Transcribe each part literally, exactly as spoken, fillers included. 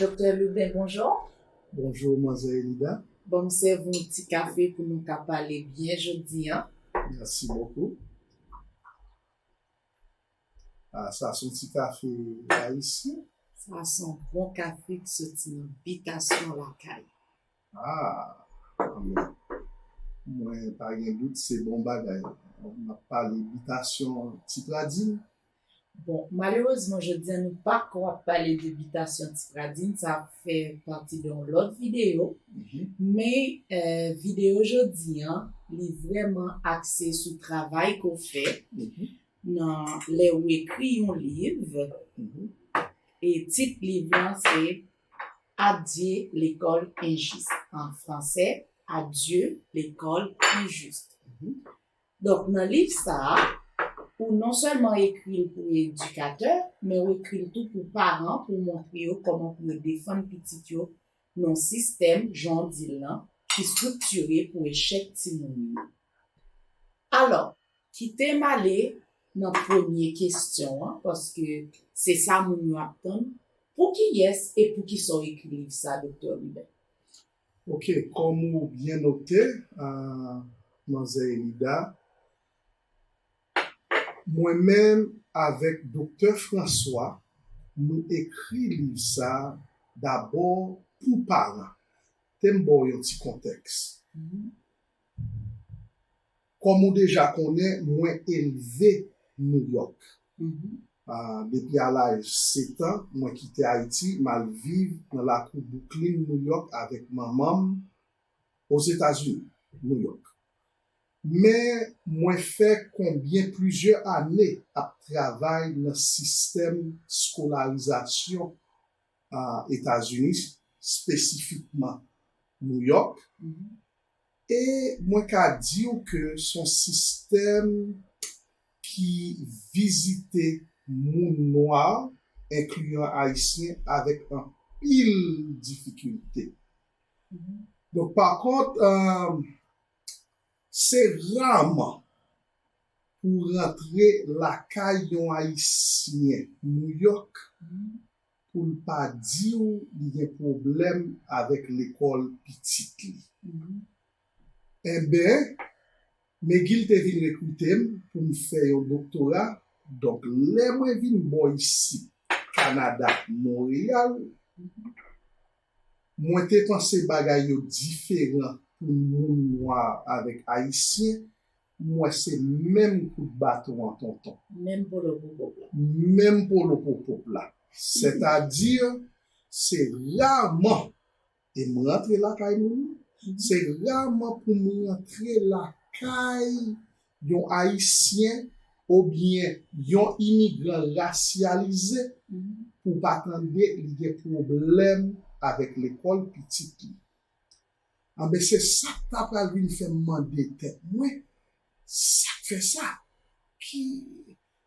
Doktè Lubin, bonjou. Bonjou, manzè Elida. Bon, m sèvi w yon ti kafe pou nou ka pale byen jodi a. Merci beaucoup. Ah, sa se yon ti kafe ayisyen. Sa se yon bon kafe ki soti nan bitasyon lakay. Ah, anben. Mwen pa gen dout, se bon bagay. N ap pale bitasyon Ti Pradin. Bon, malerezman, jodi a nou pa ko ap pale de bitasyon Ti Pradin, sa ap fè pati de yon lòt videyo. Men, eh, videyo jodi a, li vrèman akse sou travay ke w fè nan lè ou ekri yon liv. E tit liv lan se Adieu, l'école injuste. An fransè, Adieu, l'école injuste. Donk, nan liv sa a, ou non sèlman ekri l pou edikatè, men ou ekri l tou pou paran, pou montre yo kòman pou yo defann pitit yo nan yon sistèm, jan w di l lan, ki estriktire pou echèk timoun yo. Alò, kite m ale nan premye kesyon an, paske se sa moun yo ap tann. Pou kiyès e pou kisa w ekri liv sa, Doktè Lubin? Ok, kòm ou byen note, ah, manzè Elida, mwen menm avèk Doktè François, nou ekri liv sa dabò pou paran. Te m ba w yon ti kontèks. Kòm ou deja konnen, mwen elve Nouyòk. Ah, depi a laj sèt an, mwen kite Ayiti, m al viv nan lakou Brooklyn, Nouyòk, avèk manman m, Ozetazini, Nouyòk. Men mwen fè konbyen plizyè ane ap travay nan sistèm eskolarizasyon, ah, Etazini, espesifikman Nouyòk. E mwen ka di w ke se yon sistèm ki vizite moun nwa, enkliyan ayisyen, avèk anpil difikilte. Donk, pa kont, eh, se raman pou rantre lakay yon Ayisyen Nouyòk pou l pa di w li gen pwoblèm avèk lekòl pitit li. Enben, McGill te vin rekrite m pou m fè yon doktora. Donk, lè mwen vin bò isit, Kanada, Monreyal, mwen te panse bagay yo diferan pou moun nwa avèk ayisyen. M wè se menm kout baton an, tonton. Menm polopopop la. Menm polopopop la. Sètadi, se raman, e m rantre lakay moun, se raman pou m rantre lakay yon Ayisyen oubyen yon imigran rasyalize pou pa tande li gen pwoblèm avèk lekòl pitit li. Anben, se sa k ta pral vin fè m mande tèt mwen, sa k fè sa? Ki...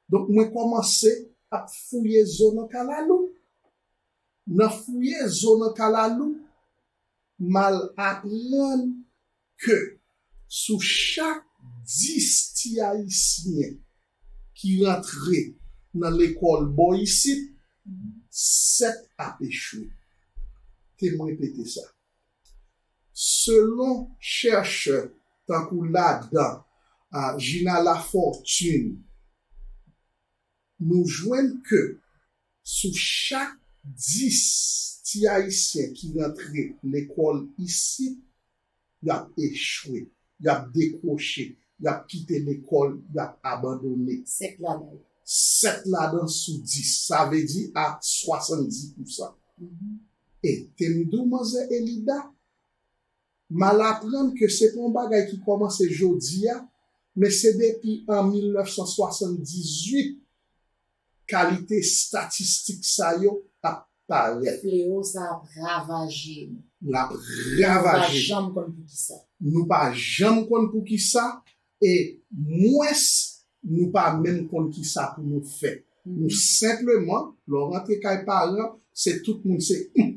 Donk, mwen kòmanse ap fouye zo nan kalalou. Nan fouye zo nan kalalou, m al aprann ke sou chak dis ti Ayisyen ki rantre nan lekòl bò isit, sèt ap echwe. Te m repete sa. Selon chèchè tankou ladan, a, Gina Lafortune, nou jwenn ke sou chak dis ti Ayisyen ki rantre lekòl isit, y ap echwe, y ap dekwoche, y ap kite lekòl, y ap abandone. Sèt ladan. Sèt ladan sou dis, sa vle di a swasanndis pousan. E te m di w, manzè Elida, m al aprann ke se pa yon bagay ki kòmanse jodi a, men se depi an mil nèf san swasanndizwit kalite estatistik sa yo ap parèt. Fleo sa ap ravaje nou. L ap ravaje. Nou pa janm konn poukisa. Nou pa janm konn poukisa, e mwens nou pa menm konn kisa pou nou fè. Nou senpleman, lè w rantre kay paran, se tout moun se hum,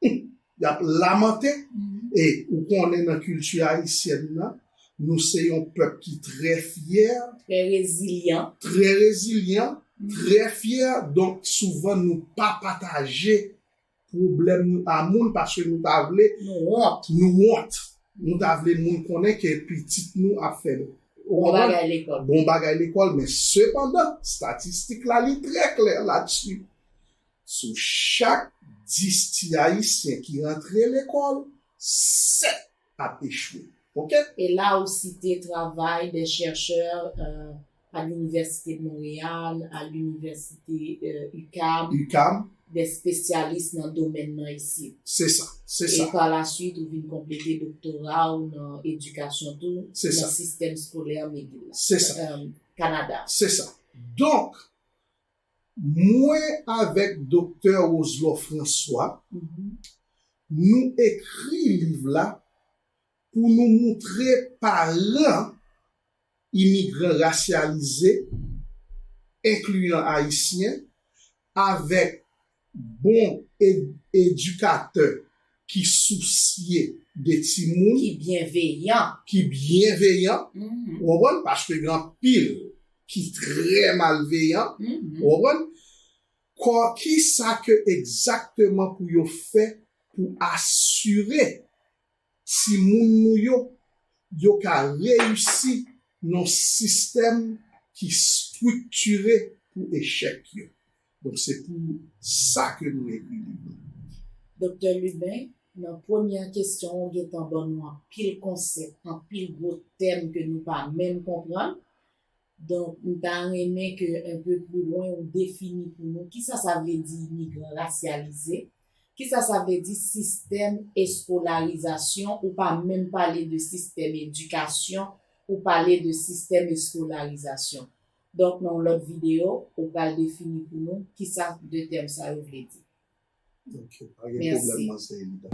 hum, y ap lamante. E ou konnen nan kilti ayisyèn nan, nou se yon pèp ki trè fyè, trè rezilyan, trè rezilyan, trè fyè. Donk, souvan, nou pa pataje pwoblèm nou a moun paske nou ta vle nou wont. Nou wont. Nou ta vle moun konnen ke pitit nou ap fè bon bagay lekòl. Bon bagay lekòl, men sepandan, statistik la li trè klè ladsi. Sou chak dis ti ayisyen ki rantre lekòl, sèt ap echwe. Oke? E la ou site travay de chèchè euh, à l'Université de Montréal, à l'Université euh, UQAM, UQAM, des spécialistes dans le domaine nan ici. Se sa, se sa. E pa la swit ou vin konplete doktora ou nan edikasyon tou, nan sistèm eskolè McGill la. Se sa. Euh, Kanada. Se sa. Donk, mwen avèk Doktè Roselot François, mm -hmm. Nou ekri liv la pou nou moutre paran imigran rasyalize, enkliyan ayisyen, avèk bon ed, edikatè ki sousye de timoun, ki byenveyan, ki byenveyan, mm -hmm. Ou konprann? Paske gen anpil ki trè malveyan, mm -hmm. Ou konprann? Kò, kisa ke egzakteman pou yo fè pou asire timoun nou yo, yo ka reyisi nan sistèm ki estriktire pou echèk yo. Donk, se pou sa ke nou ekri liv la. Doktè Lubin, nan premyè kesyon, ou gentan ban nou anpil konsèp, anpil gwo tèm ke nou pa menm konprann. Donk, m ta renmen ke enpe pli lwen ou defini pou nou kisa sa vle di imigran rasyalize, kisa sa vle di sistèm eskolarizasyon, ou pa menm pale de sistèm edikasyon, ou pale de sistèm eskolarizasyon. Donk, nan yon lòt videyo, ou pral defini pou nou kisa de tèm sa yo vle di. Ok, pa gen pwoblèm, Mansè Elida.